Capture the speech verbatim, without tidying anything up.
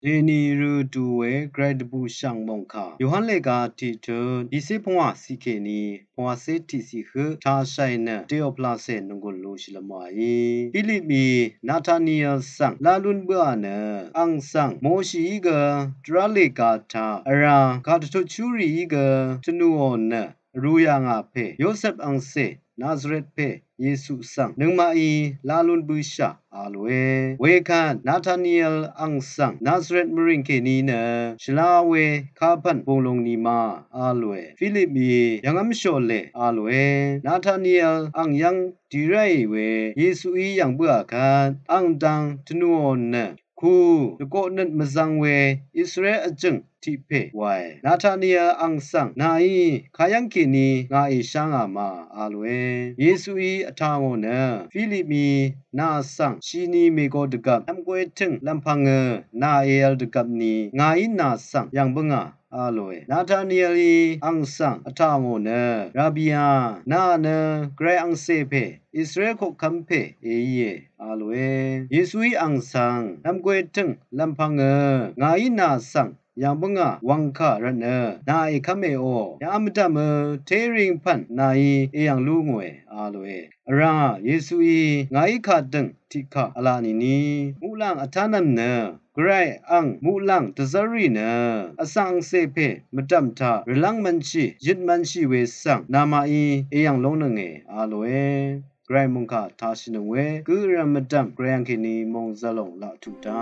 Dèní rø du we gvray dvbùshv̀ng mòngkà Yohan lèga tiqtøt bìcé pvngwà ciq kèní pvngwàcé tiqciq høq tashàì nø deò pvlacè nònggùn lushì lvmwàí. Philipí Nataniel svng lá lún bǿà nø, àng svng Moshií gø dvrá lèga taq vrá kàdvtut shúrìí gø tvnùò nø vrū yà ngà pè Yosep angcè Nazaret pè Yesu svng nøngmaqí lá lún bǿshà a lòe. Wekvt Nataniel àng svng Nazaret mvrìng kèní nø shvlá we kapv̀n bùnglung ni ma a lòe. Philipí yv̀ngv́m shòle a lòe. Nataniel àng yv́ng dì ráì we Yesuí yv̀ng bǿà kvt àng dang tvnùò nø ku dvgoqnøt mvzvng we Israel vjø̀ng tiq pè wae. Nataniel àng svng nàí kayv́ng kèní ngà èshá ngà ma a lòe. Yesuí vtà ngò nø Philipí nà svng shini mègo dvgvp lv́mgwé tǿng lv́mpv̄ngø nà èvl dvgvp ni ngàí nà svng yv̀ng bǿngà a lòe. Natanielí àng svng vtà ngò nø, Rabia, nà nø gvray angcè pè Israel koqkv́m pè èíe a lòe. Yesuí àng svng lv́mgwé tǿng lv́mpv̄ngø ngàí nà svng yv̀ng bǿngà wv̀ngkà rvtnø nà èkv́m èò, yà mvdv̀mø téring pv̀n nàí èyv̀ng lú ngòe a lòe. Vrá Yesuí ngàí kàdø̀ng tiqkà v̄la nìni muqlàng vtánv̀m nø gvray àng muqlàng dvzv́rrì nø vsvng angcè pè mvdv̀m taq rvlv́ng mv̄nshì yøt mv̄nshì we svng namaqí èyv̀ng lóngnønge a lòe. Gvray mòngkà tashìnøng we gø vrv̀m mvdv̀m gvray àng kèní mòngzvlòng laq tuq dá